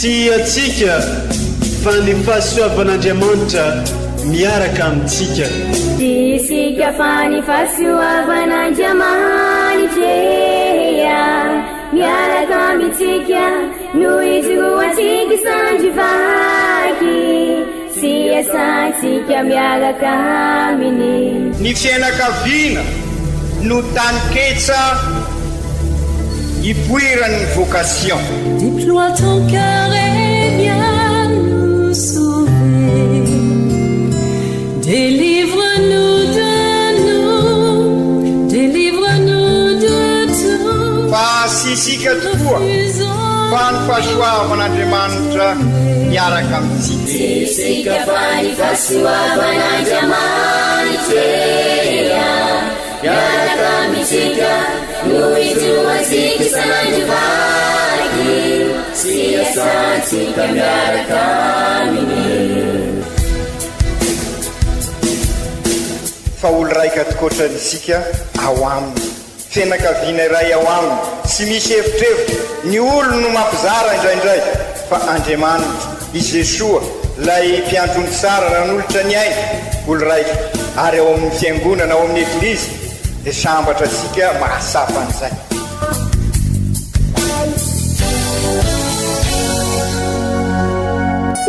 Tsy antsika fa ny fahasoavan'Andriamanitra miaraka amintsika. Tsy isika fa ny fahasoavan'Andriamanitra miaraka amintsika no ijoroantsika sandry vaky sy iasantsika miaraka aminy. Ny fiainakaviana no taninketsa ipoiran'ny vocation. Déploie ton cœur et viens nous sauver Délivre-nous de nous, délivre-nous de tout Fa tsy isika tokoa fa ny fahasoavan'Andriamanitra miaraka amintsika. Tsy isika fa ny fahasoavan'Andriamanitra Miaraka amintsika no ijoroantsika isan'andro vaky sy iasantsika miaraka aminy. Fa olo raika tokoatrany isika ao aminy, fianakaviana iray ao aminy, tsy misy evitrevitra, ny olo no mampizara indraindray fa Andriamanitra, i Jesoa, Ilay mpiandry ondry tsara nanolotra ny ainy, olo raika, ary ao amin'ny fiangonana, ao amin'ny Eglizy, dia sambatra antsika mahatsapa an'izay.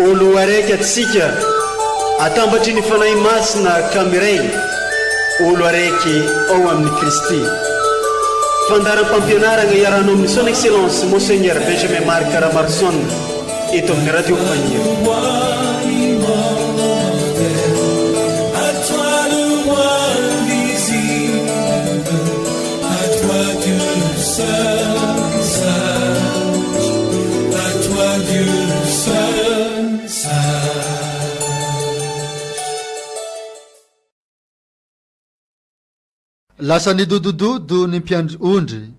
Olo araiky atsika, atambatry ny Fanahy Masina ka miray, olo araiky ao amin'i Kristy. Fandaharam-pampianaragna iarahanao amin'ny Son Excellence Monseigneur Benjamin Marc Ramaroson eto amin'ny Radio Faniry. Lasa nidodododo ny mpiandry ondry,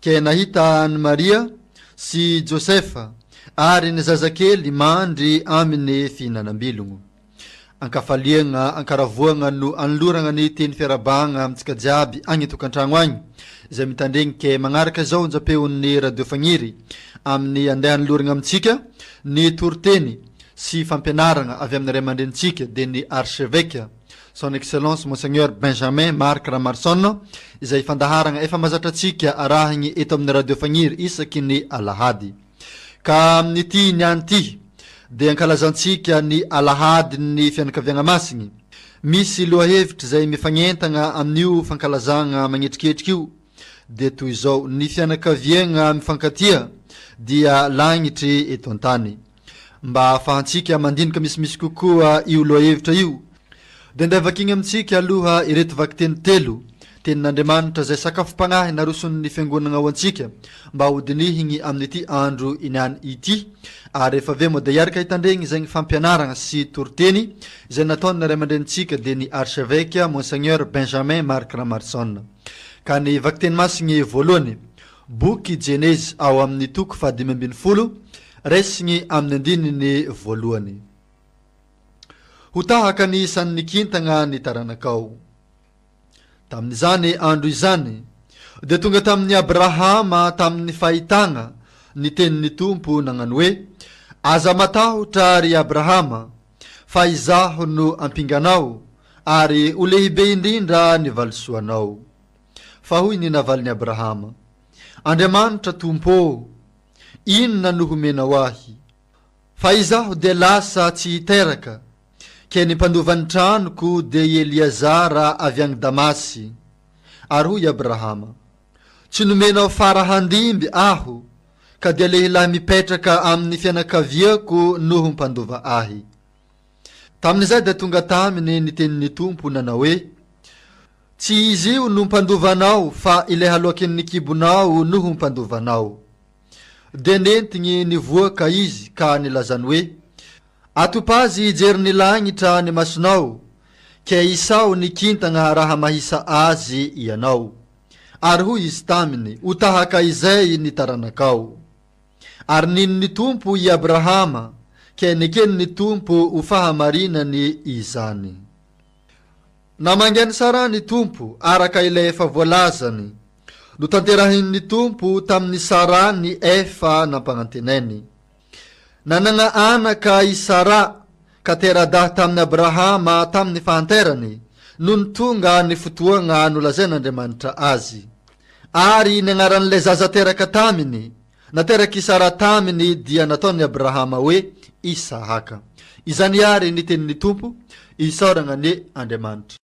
ke nahita an'i Maria sy Josefa ary ny zazakely mandry amin'ny fihinanam-bilogno. Ankafaliagna, ankaravoagna no anoloragna ny teny fiarahabagna amintsika jiaby agny an-tokantragno agny, izay mitandregny ke magnaraka izao onjam-peon'ny Radio Fagniry amin'ny andeha anoloragna amintsika ny toriteny sy fampianaragna avy amin'ny ray aman-drenintsika dia ny Archevêque Son Excellence Monseigneur Benjamin Marc Ramarson izay fandaharagna efa mazatra antsika arahigny eto amin'ny Radio Fagniry isaky ny alahady. Ka amin'ity niany ity dia ankalazantsika ny alahadin'ny fianakaviagna masigny. Misy lohahevitra izay mifagnentagna amin'io fankalazagna magnetriketriky io dia toy izao, ny fianakaviagna mifankatia dia lagnitry eto an-tany. Mba hahafahantsika mandinika misimisy kokoa io lohahevitra io, dia andeha vakiana amintsika aloha ireto vakiteny telo, Tenin'Andriamanitra izay sakafom-panahy naroson'ny Fiangonana ho antsika mba hodinihiny amin'ity andro iniany ity, ary rehefa avy eo moa dia hiaraka hitandregny izay fampianarana sy toriteny izay nataon'ny ray aman-drenintsika dia ny Archevêque Monseigneur Benjamin Marc Ramarison. Ka ny vakiteny masigny voalohany, Boky Jenezy ao amin'ny toko fahadimy 15, Raisiny amin'ny andininy voalohany. Ho tahaka ny isan'ny kintana ny taranakao. Tamin'izany andro izany, dia tonga tamin'i Abrahama tamin'ny fahitana ny tenin'ny Tompo nagnano hoe, Aza matahotra, ry Abrahama, fa Izaho no ampinganao, ary ho lehibe indrindra ny valisoanao. Fa hoy ny navalin'i Abrahama, Andriamanitra Tompo ô, Inona no homenao ahy? Fa izaho dia lasa tsy hiteraka, ke ny mpandova ny tranoko dia i Eliazara avy agny Damasy. Ary hoy i Abrahama, Tsy nomenao fara handimby aho, ka dia lehilahy mipetraka amin'ny fianakaviako no ho mpandova ahy. Tamin'izay dia tonga taminy ny tenin'ny Tompo nanao hoe, Tsy izy io no mpandova anao fa ilay haloakin'ny kibonao no ho mpandova anao. Dia nentiny nivoaka izy ka nilazany hoe, Atopazy hijery ny lagnitra ny masonao, ke isao ny kintagna raha mahisa azy ianao. Ary hoy izy taminy, Ho tahaka izay ny taranakao. Ary nino ny Tompo i Abrahama, ke neken'ny Tompo ho fahamarinany izany. Namangy an'i Saraha ny Tompo, araka ilay efa voalazany. Notanterahin'ny Tompo tamin'i Saraha ny efa nampanantenainy. Nanana anaka i Sara, ka tera-dahy tamin'i Abrahama tamin'ny fahanterany, nony tonga ny fotoagna nolazain'Andriamanitra azy. Ary ny anaran'ilay zaza teraka taminy, naterak'i Sara taminy dia nataon'i Abrahama hoe Isahaka. Izany àry ny tenin'ny Tompo, isaoragna anie Andriamanitra.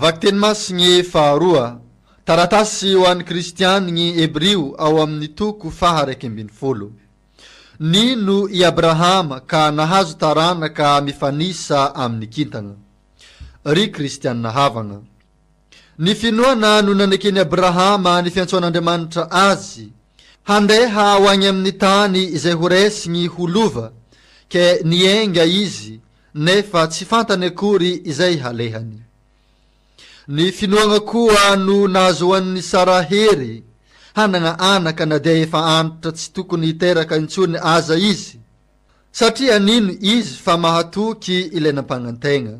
Vakiteny Masigny faharoa, Taratasy ho an'ny Kristianigny Hebrio ao amin'ny toko faha 11. Nino i Abrahama ka nahazo taranaka mifanisa amin'ny kintana. Ry Kristianina havagna, ny finoana no naneken'i Abrahama ny fiantsoan'Andriamanitra azy handeha ho agny amin'ny tany izay ho resigny ho lova, ke nienga izy nefa tsy fantany akory izay halehany. Ny finoagna koa no nahazoan'i Sara hery hanagna anaka na dia efa antitra tsy tokony hiteraka intsony aza izy, satria nino izy fa mahatoky ilay nampagnantegna.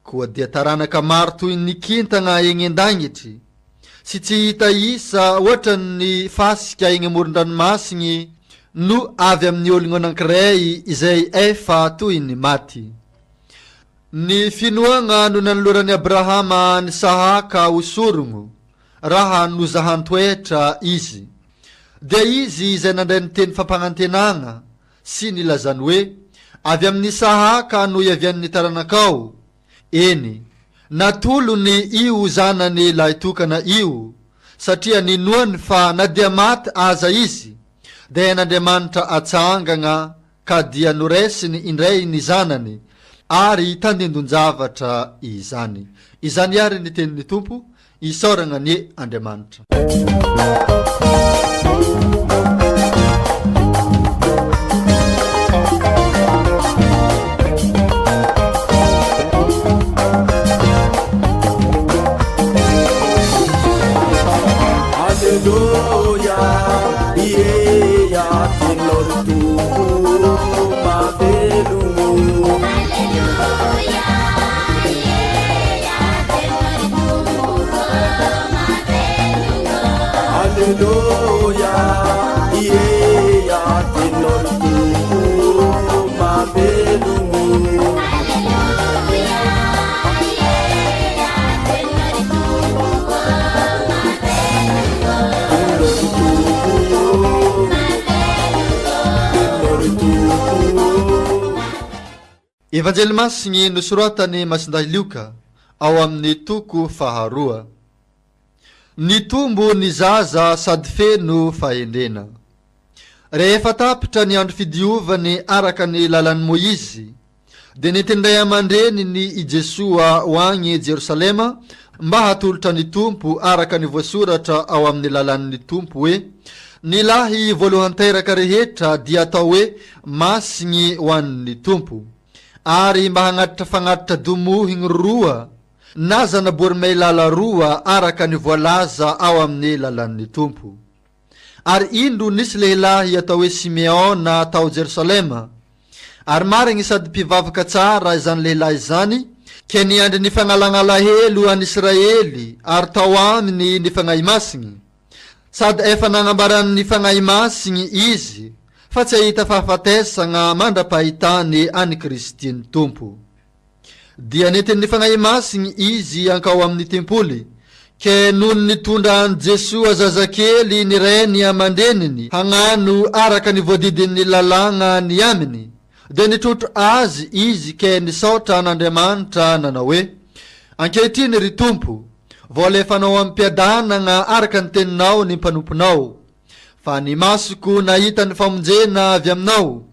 Koa dia taranaka maro toy ny kintana egny an-dagnitry, sy tsy hita isa hoatran'ny fasika egny amoron-dranomasigny no avy amin'ny ologno anankiray izay efa toy ny maty. Ny finoagna no nanoloran'i Abrahama an'i Sahaka ho sorogno, raha nozahan-toetra izy. Dia izy izay nandray ny teny fampagnantenagna sy nilazany hoe, Avy amin'i Isahaka no hiavian'ny taranakao. Eny, natolony io zanany lahitokana io, satria ninoany fa na dia maty aza izy, dia hain'Andriamanitra atsangana ka dia noraisiny indray ny zanany, ary tandindon-javatra izany. Izany àry ny tenin'ny Tompo, Isaoragna anie Andriamanitra. Aleloia, ie, teninao ry Tompo mahavelogno. Aleloia, ie, teninao ry Tompo mahavelogno. Aleloia, ie, teninao ry Tompo mahavelogno. Aleloia, ie, teninao ry Tompo mahavelogno. Teninao ry Tompo, teninao ry Tompo. Evanjely Masigny nosoratan'i Masindahy Lioka ao amin'ny toko faharoa. Nitombo ny zaza sady feno fahendrena. Rehefa tapitra ny andro fidiovany araka ny lalan'i Moizy, dia nentin'ny ray aman-dreniny i Jesoa ho agny Jerosalema mba hatolotra ny Tompo araka ny voasoratra ao amin'ny lalàn'ny Tompo hoe, Ny lahy voalohan-teraka rehetra dia atao hoe masigny ho an'ny Tompo. Ary mba hagnatitra fagnatitra domohigny roa na zana-borimailala roa araka ny voalaza ao amin'ny lalàn'ny Tompo. Ary indro nisy lehilahy atao hoe Simeona tao Jerosalema, ary marigny sady mpivavaka tsara izany lehilahy izany, ke niandry ny fagnalagn'alahelo an'Israely, ary tao aminy ny Fagnahy Masigny. Sady efa nagnambaran'ny Fagnahy Masigny izy fa tsy hahita fahafatesagna mandra-pahitany an'i Kristy ny Tompo. Dia nentin'ny Fagnahy Masigny izy hankao amin'ny tempoly, ke nony nitondra an'i Jesoa zazakely ny rainy aman-dreniny hagnano araka ny voadidin'ny lalàgna ny aminy, dia nitrotro azy izy ke nisaotra an'Andriamanitra nanao hoe, Ankehitriny, ry Tompo, vao alefanao amim-piadanagna araka ny teninao ny mpanomponao, Fa ny masoko nahita ny famonjena avy aminao,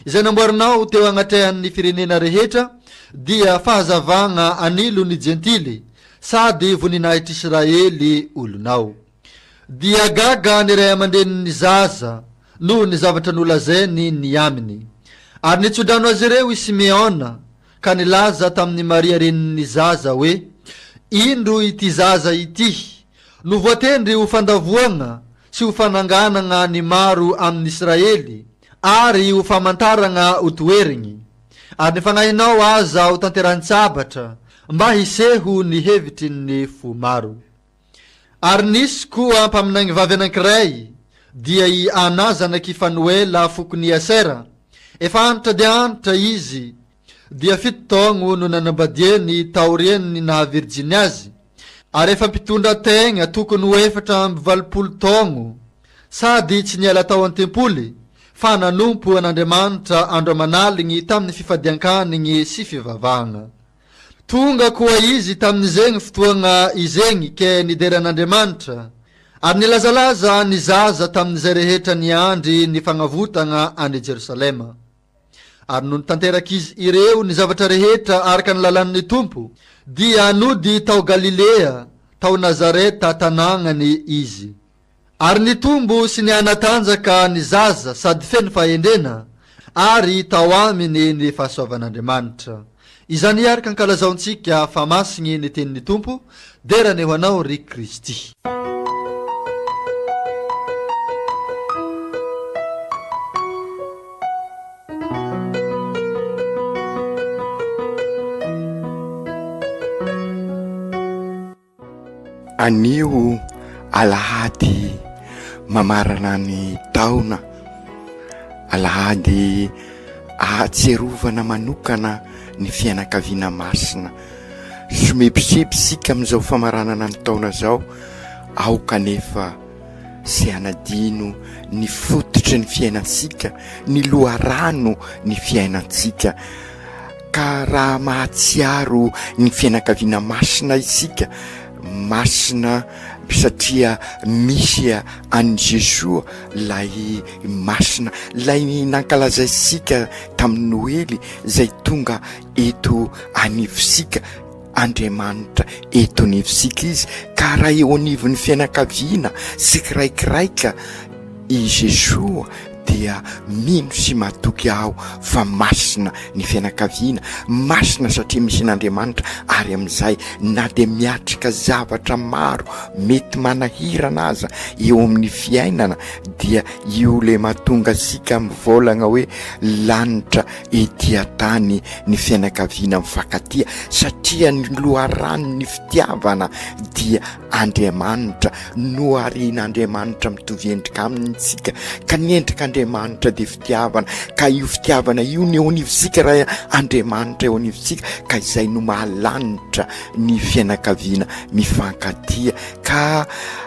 izay namboarinao teo agnatrehan'ny firenena rehetra, dia fahazavagna anilo ny Jentily, sady voninahitr'Israely olonao. Dia gaga ny ray aman-drenin'ny zaza noho ny zavatra nolazainy ny aminy. Ary nitsodrano azy ireo i Simeona, ka nilaza tamin'i Maria renin'ny zaza hoe, Indro ity zaza ity, no voatendry ho fandavoagna sy ho fananganagna ny maro amin' Israely, ary ho famantaragna ho toherigny. Ary ny fagnahinao aza ho tanterahin-tsabatra, mba hiseho ny hevitry ny fo maro. Ary nisy koa mpaminagny vavy anankiray, dia i Ana zanak' i Fanoela fokon' i Asera, efa antitra dia antitra izy, dia fito taogno no nanambadiany taorian' ny naha virjiny azy, ary efa mpitondra tegna tokony ho 84 taogno, sady tsy niala tao an-tempoly, fa nanompo an' Andriamanitra andro aman' aligny tamin' ny fifadian-kanigny sy fivavahagna. Tonga koa izy tamin' izegny fotoagna izegny ke nidera an' Andriamanitra, ary nilazalaza ny zaza tamin' izay rehetra niandry ny fagnavotagna an' i Jerosalema. Ary nony tanterak'izy ireo ny zavatra rehetra araka ny lalàn'ny Tompo, dia nody tao Galilea, tao Nazareta tanànany izy. Ary nitombo sy nihanatanjaka ny zaza sady feno fahendrena, ary tao aminy ny fahasoavan'Andriamanitra. Izany hiaraka ankalazaontsika fa masigny ny tenin'ny Tompo, dera anie ho Anao ry Kristy. Anio alahady mamarana ny taona, alahady ahatsiarovana manokana ny fianakaviana masina. Somebiseby isika amin'izao famaranana ny taona izao, aoka anefa sy hanadino ny fototry ny fiainantsika, ny loharano ny fiainantsika. Ka raha mahatsiaro ny fianakaviana masina isika, masina satria misy an'i Jesoa ilay masina, ilay nankalazaintsika tamin'ny Noely izay tonga eto anivontsika, Andriamanitra eto anivontsika Izy, ka raha eo anivon'ny fianakaviana tsikiraikiraika i Jesoa dia mino sy matoky aho fa masina ny fianakaviana, masina satria misy an'Andriamanitra ary amin'izay na dia miatrika zavatra maro mety manahirana aza eo amin'ny fiainana dia io le mahatonga antsika mivolagna hoe lanitra ety an-tany ny fianakaviana mifankatia satria ny loharanon'ny fitiavana dia Andriamanitra, noharian'Andriamanitra mitovy endrika aminy isika ka ny endrik'Andriamanitra dia fitiavana ka io fitiavana io ny eo anivontsika raha Andriamanitra eo anivontsika ka izay no mahalanitra ny fianakaviana mifankatia ka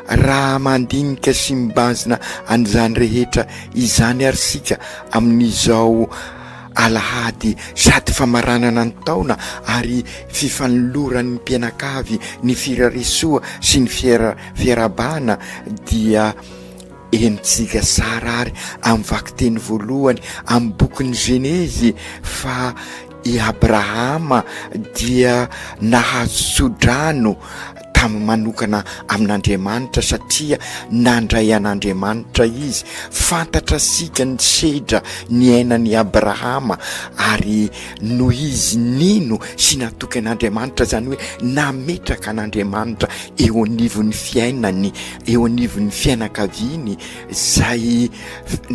raha mandinika sy mibanjina an'izany rehetra izany ary isika amin'izao alahady sady famaranana ny taona ary fifanoloran'ny mpianakavy ny firarisoa sy ny fiarahabana dia henontsika tsara ary amin'ny vakiteny voalohany amin'ny bokin'ny Genezy fa i Abrahama dia nahazo tsodrano tamin'ny manokana amin'Andriamanitra satria nandray an'Andriamanitra izy. Fantatra sika ny sedra niainan'i Abrahama ary noho izy nino sy natoky an'Andriamanitra, izany hoe nametraka an'Andriamanitra eo anivon'ny fiainany, eo anivon'ny fianakaviany izay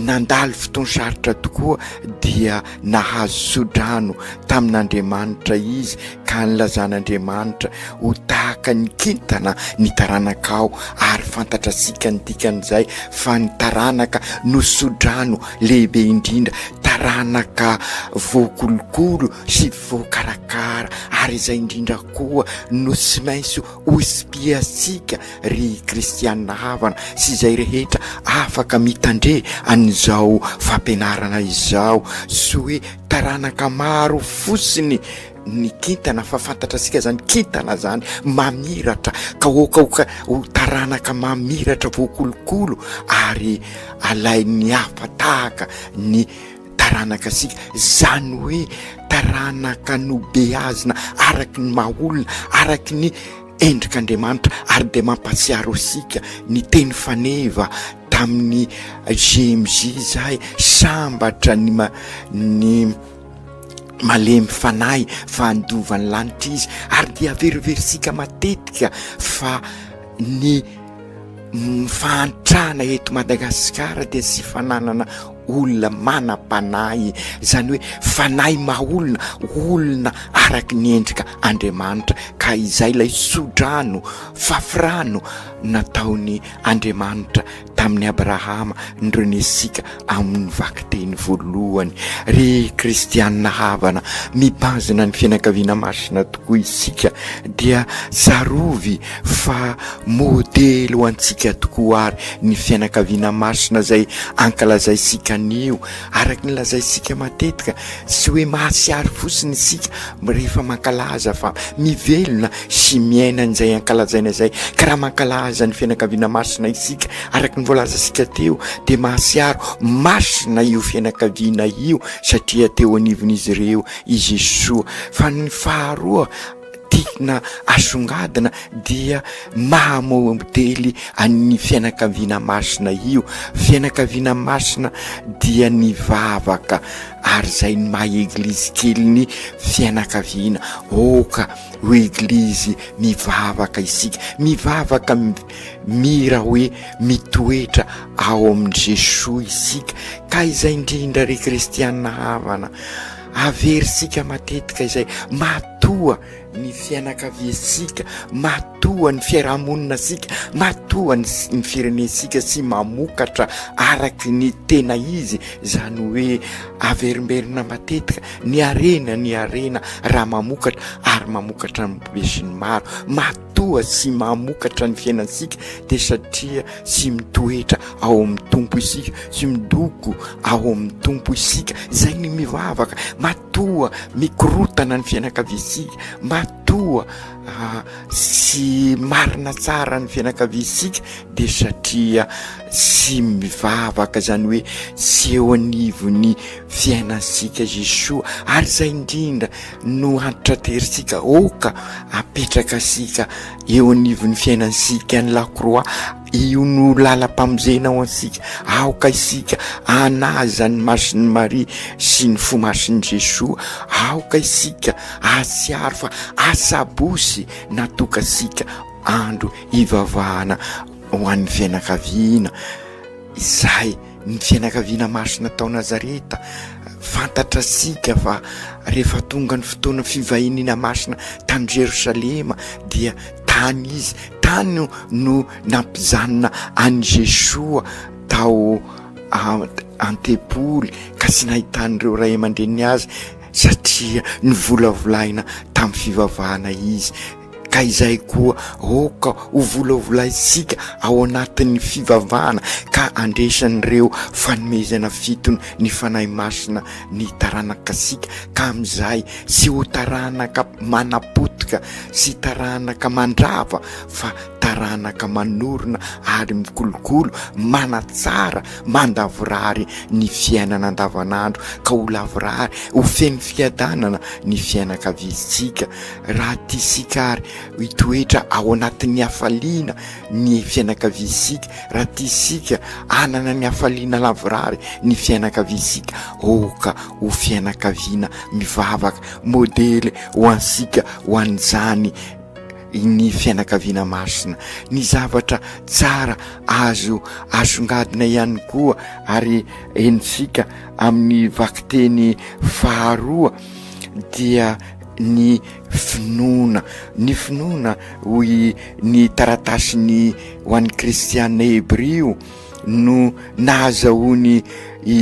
nandalo fotoan-sarotra tokoa dia nahazo tsodrano tamin'Andriamanitra izy ka nilazan'Andriamanitra ho tahaka ny kintana ny taranakao ary fantatrasika ny dikan'izay fa ny taranaka no tsodrano lehibe indrindra, taranaka voakolokolo sy voakarakara ary izay indrindra koa no tsy maintsy Hotsipihantsika ry kristiana havana sy izay rehetra afaka mitandre an'izao fampianarana izao, tsy hoe taranaka maro fotsiny ny kintana fa fantatrasika zany kintana zany mamiratra ka oka ho taranaka mamiratra voakolokolo ary alain'ny hafa tahaka ny taranaka sika, zany hoe taranaka nobeazina araky ny maha olona, araky ny endrik'Andriamanitra ary dia mampahatsiaro antsika ny teny faneva tamin'ny GMJ zahay, sambatra ny ny malemy fanahy fa handova ny lanitra izy ary dia averoverintsika matetika fa ny fahantrana eto Madagasikara dia tsy fananana olona manam-panahy, izany hoe fanahy maha olona, olona araky ny endrika Andriamanitra, ka izay ilay tsodrano, fafirano nataony Andriamanitra tamin'i Abrahama norenesika amin'ny vakiteny voalohany. Ry kristianina havana, mibanjina ny fianakaviana masina tokoa isika, dia tsarovy fa modely ho antsika tokoa ary ny fianakaviana masina izay ankalazaintsika anio. Araka ny lazaintsika matetika, tsy hoe mahatsiaro fotsiny isika rehefa mankalaza fa mivelona sy miaina an'izay ankalazaina izay. Ka raha mankalaza ny fianakaviana masina isika, araka ny voalazantsika teo, dia mahatsiaro masina io fianakaviana io satria teo anivon'izy ireo i Jesoa. Fa ny faharoa tiana asongadina dia maha modely an'ny fianakaviana masina io. Fianakaviana masina dia ny vavaka ary izay ny maha eglizy kely ny fianakaviana. Aoka ho eglizy mivavaka isika, mivavaka mira hoe mitoetra ao amin'i Jesoa isika. Ka izay indrindra ry kristiana havana, averintsika matetika izay maha. Matoa ny fianakaviantsika, matoa ny fiarahamoninantsika, matoa ny ny firenentsika tsy mamokatra araky ny tena izy, izany hoe averimberina matetika ny harena ny harena raha mamokatra ary mamokatra ny besinimaro, matoa tsy mamokatra ny fiainantsika dia satria tsy mitoetra ao amin'ny Tompo isika, tsy midoko ao amin'ny Tompo isika, izay ny mivavaka, matoa mikorotana ny fianakaviantsika, matoa tsy marina tsara ny fianakaviantsika dia satria tsy mivavaka, izany hoe tsy eo anivon'ny fiainantsika Jesoa, ary izay indrindra no antitraterisika, aoka apetraka isika eo anivon'ny fiainantsika ny lakroa, io no lalam-pamonjena ho antsika, aoka isika hanaja ny masin'i Maria sy ny fo masin'i Jesoa, aoka isika hahatsiaro fa asabotsy natokantsika andro hivavahana ho an'ny fianakaviana, izay ny fianakaviana masina tao Nazareta, fantatrasika fa rehefa tonga ny fotoana fivahiniana masina tany Jerosalema dia tany izy, tany no nampijanona an'i Jesoa tao an-tempoly ka tsy nahitan'ireo ray aman-dreniny azy satria novolavolaina tamin'ny fivavahana izy. Ka izay koa aoka ho volavolaintsika ao anatin'ny fivavahana ka andresan'ireo fanomezana fitony ny Fanahy Masina ny taranakasika ka amin'izay tsy ho taranaka manapotika sy taranaka mandrava fa taranaka manorina ary mikolokolo, manatsara, mandavorary ny fiainana andavanandro ka ho lavorary, ho feno fiadanana ny fianakaviantsika. Raha tiantsika àry hitoetra ao anatin'ny hafaliana ny fianakaviantsika, raha tiantsika hanana ny hafaliana lavorary ny fianakaviantsika, aoka ho fianakaviana mivavaka, modely ho antsika ho an'izany ny fianakaviana masina. Ny zavatra tsara azo asongadina ihany koa ary henontsika amin'ny vakiteny faharoa dia ny finoana. Ny finoana, hoy ny taratasin'ny ho an'ny kristiana hebrio, no nahazahoany i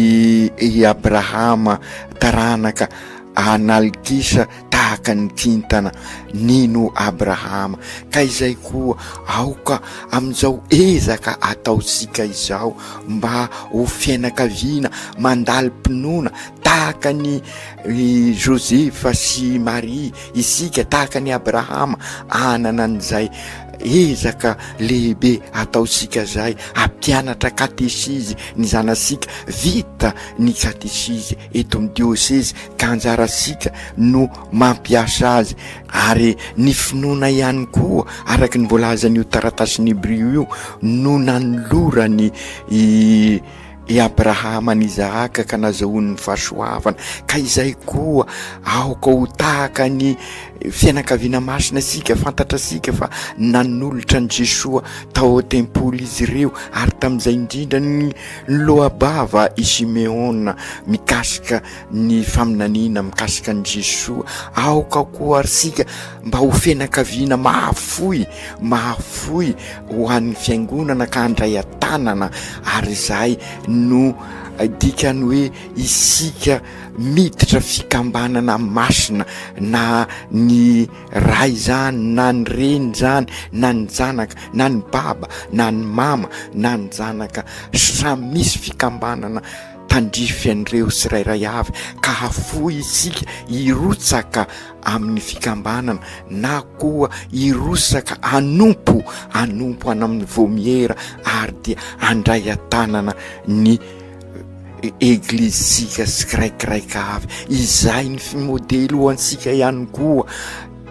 i Abrahama taranaka analikisa tahaka ny kintana. Nino Abrahama. Ka izay koa, aoka amin'izao ezaka ataontsika izao mba ho fianakaviana mandalim-pinoana tahaka ny i Josefa sy Maria isika, tahaka an'i Abrahama, hanana an'izay ezaka lehibe ataontsika izay, hampianatra katesizy ny zanasika, vita ny katesizy eto amin'ny diosezy ka anjarasika no mampiasa azy, ary ny finoana ihany koa araka ny voalazan'io taratasin'i Hebrio io no nanolorany i I Abrahama an'i Isahaka ka nazahoany ny fahasoavana, ka izay koa aoka ho tahaka ny fianakaviana masina isika, fantatrasika fa nanolotra an'i Jesoa tao an-tempoly izy ireo, ary tamin'izay indrindra ny niloa-bava i Simeona mikasika ny faminaniana mikasika an'i Jesoa. Aoka koa ary isika mba ho fianakaviana mahafoy, mahafoy ho an'ny fiangonana ka handray an-tanana ary izay no dikany hoe isika miditra fikambanana masina na ny ray izany na ny reny izany na ny zanaka na ny baba na ny mama na ny zanaka samy misy fikambanana tandrify an'ireo tsirairay avy ka hafoy isika hirotsaka amin'ny fikambanana na koa hirosaka hanompo hanompo any amin'ny vomiera ary dia handray an-tanana ny eglizintsika tsikiraikiraika avy. Izay ny modely ho antsika ihany koa,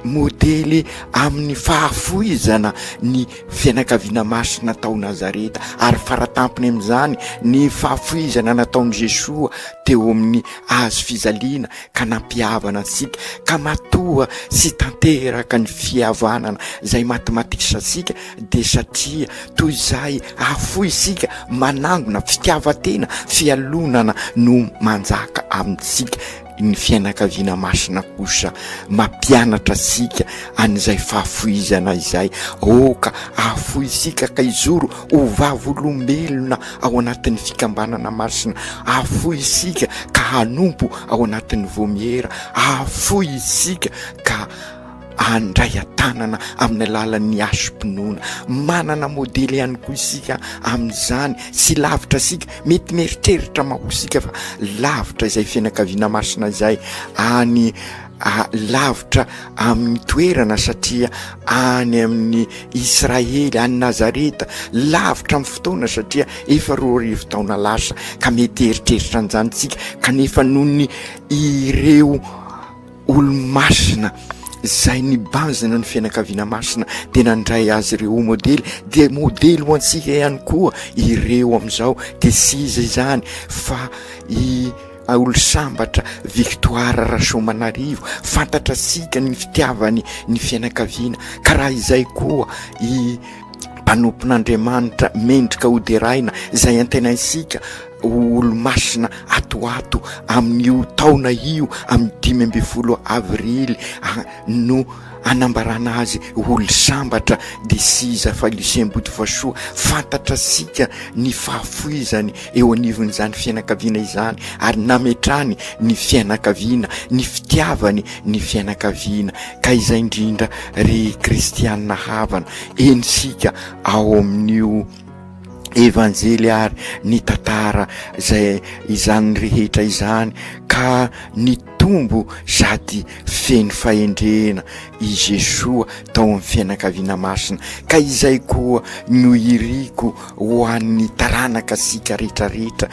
modely amin'ny fahafoizana ny fianakaviana masina tao Nazareta ary faratampony amin'izany ny fahafoizana nataon'i Jesoa teo amin'ny hazo fijaliana ka nampihavana antsika, ka matoa tsy tanteraka ny fihavanana izay matimatisantsika dia satria toy izay hahafoy isika manangona fitiavan-tena, fialonana no manjaka amintsika. Ny fianakaviana masina kosa mampianatra antsika an'izay fahafoizana izay. Aoka hahafoy isika ka hijoro ho vavolombelona ao anatin'ny fikambanana masina. Hahafoy isika ka hanompo ao anatin'ny vomiera. Hahafoy isika ka handray an-tanana amin'ny alalan'ny hasim-pinoana. Manana modely ihany koa isika amin'izany. Tsy lavitra isika, mety mieritreritra manko isika fa lavitra izay fianakaviana masina izay any lavitra amin'ny toerana satria any amin'ny Israely, any Nazareta, lavitra amin'ny fotoana satria efa 2000 taona lasa ka mety eritreritra an'izany isika kanefa noho ny ireo Olomasina izay nibanjina ny fianakaviana masina dia nandray azy ireo ho modely, dia modely ho antsika ihany koa ireo amin'izao, dia tsy iza izany fa i Olosambatra Victoire Rasoamanarivo, fantatrasika ny fitiavany ny fianakaviana, ka raha izay koa i mpanompon'Andriamanitra mendrika hoderaina izay antenaintsika ho olomasina ato ho ato amin'io taona io amin'ny 15 avrily no anambarana azy ho olosambatra dia tsy iza fa Lucien Botovasoa. Fantatrasika ny fahafoizany eo anivon'izany fianakaviana izany ary nametrany ny fianakaviana, ny fitiavany ny fianakaviana ka izay indrindra ry kristianina havana eny isika ao amin'io Evanjely ary ny tantara izay izany rehetra izany ka nitombo sady feno fahendrena i Jesoa tao amin'ny fianakaviana masina ka izay koa no iriko ho an'ny taranaka sika rehetrarehetra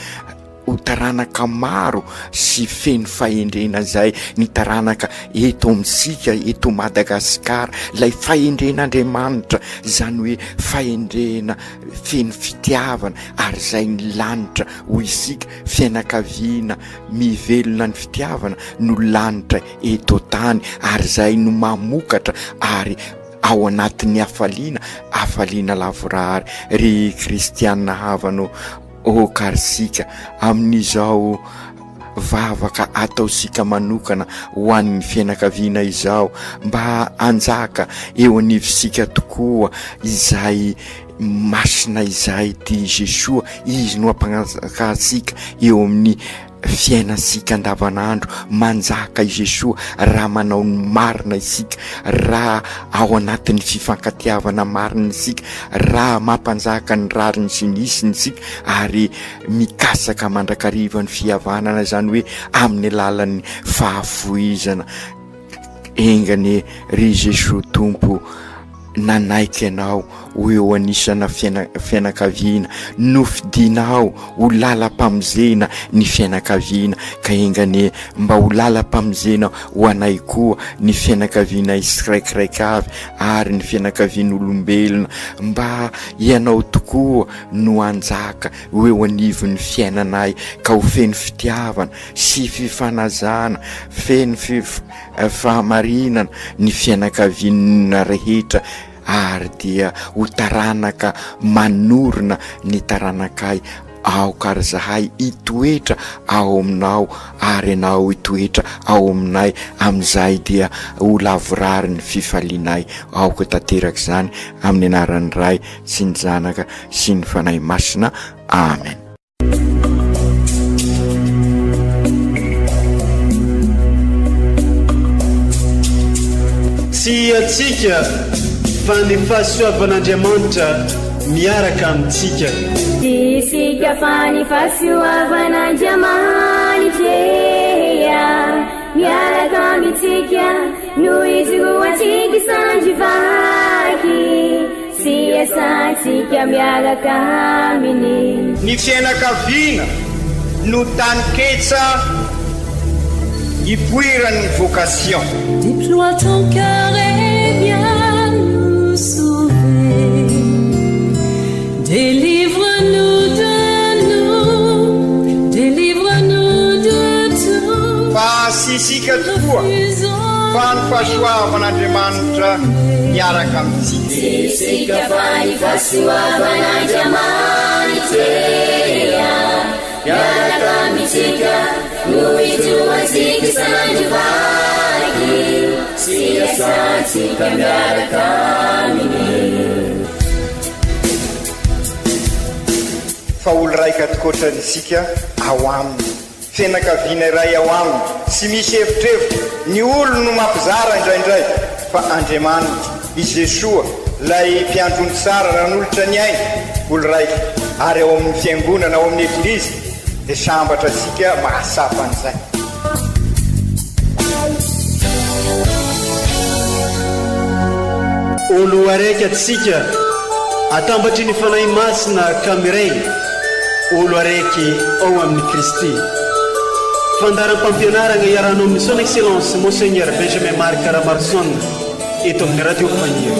ho taranaka maro sy feno fahendrena izay ny taranaka eto amintsika eto Madagasikara, ilay fahendren'Andriamanitra, izany hoe fahendrena feno fitiavana ary izay ny lanitra hoy isika, fianakaviana mivelona ny fitiavana no lanitra eto an-tany ary izay no mamokatra ary ao anatin'ny hafaliana, hafaliana lavorary. Ry kristiana havana ô, Ô karisika amin'izao vavaka ataosika manokana ho an'ny fianakaviana izao mba hanjaka eo anivosika tokoa izay masina izay ty Jesoa, Izy no hampanjaka antsika eo amin'ny fiainantsika andavanandro, manjaka i Jesoa raha manao ny marina isika, raha ao anatin'ny fifankatiavana marina isika, raha mampanjaka ny rariny sy ny hisiny isika ary mikatsaka mandrakariva ny fihavanana, izany hoe amin'ny alalan'ny fahafoizana. Enga anie ry Jesoa Tompo nanaiky Ianao ho eo anisana fianakaviana, nofidinao ho lalam-pamonjena ny fianakaviana, ka enga anie mba ho lalam-pamonjena ho anay koa ny fianakavianay tsiraikiraika avy ary ny fianakavian'olombelona, mba Ianao tokoa no hanjaka ho eo anivon'ny fiainanay, ka ho feno fitiavana sy fifanajana, feno fahamarinana ny fianakaviana rehetra ary dia ho taranaka manorina ny taranakay aoka ary zahay hitoetra ao aminao ary ianao hitoetra ao aminay amin'izay dia ho lavorary ny fifalianay aoka tanteraka izany amin'ny anaran'ny Ray sy ny Zanaka sy ny Fanahy Masina amen. Tsy antsika fa ny fahasoavan'Andriamanitra miaraka amintsika. Tsy isika fa ny fahasoavan'Andriamanitra miaraka amintsika no ijoroantsika sandry vaky. Sy iasantsika miaraka aminy. Ny fiainakaviana no taninketsa ipoiran'ny vocation. Déploie ton cœur et viens nous sauver. Délivre-nous de nous, délivre-nous de tout. Fa tsy isika tokoa fa ny fahasoavan'Andriamanitra miaraka amintsika. Tsy isika fa ny fahasoavan'Andriamanitra miaraka amintsika. No ijoroantsika isan'andro vaky sy iasantsika miaraka aminy. Fa olo raika tokoatrany isika ao aminy. Fianakaviana iray ao aminy, tsy misy evitrevitra, ny olony no mampizara indraindray, fa Andriamanitra, i Jesoa, ilay Mpiandry ondry tsara nanolotra ny ainy, olo raika, ary ao amin'ny Fiangonana, ao amin'ny Eglizy, dia sambatra isika mahatsapa an'izay. Olo araiky atsika atambatry ny Fanahy Masina ka miray olo araiky ao amin'i Kristy. Fandaharam-pampianaragna iarahanao amin'ny Son Excellence Monseigneur Benjamin Marc Ramaroson eto amin'ny Radio Faniry.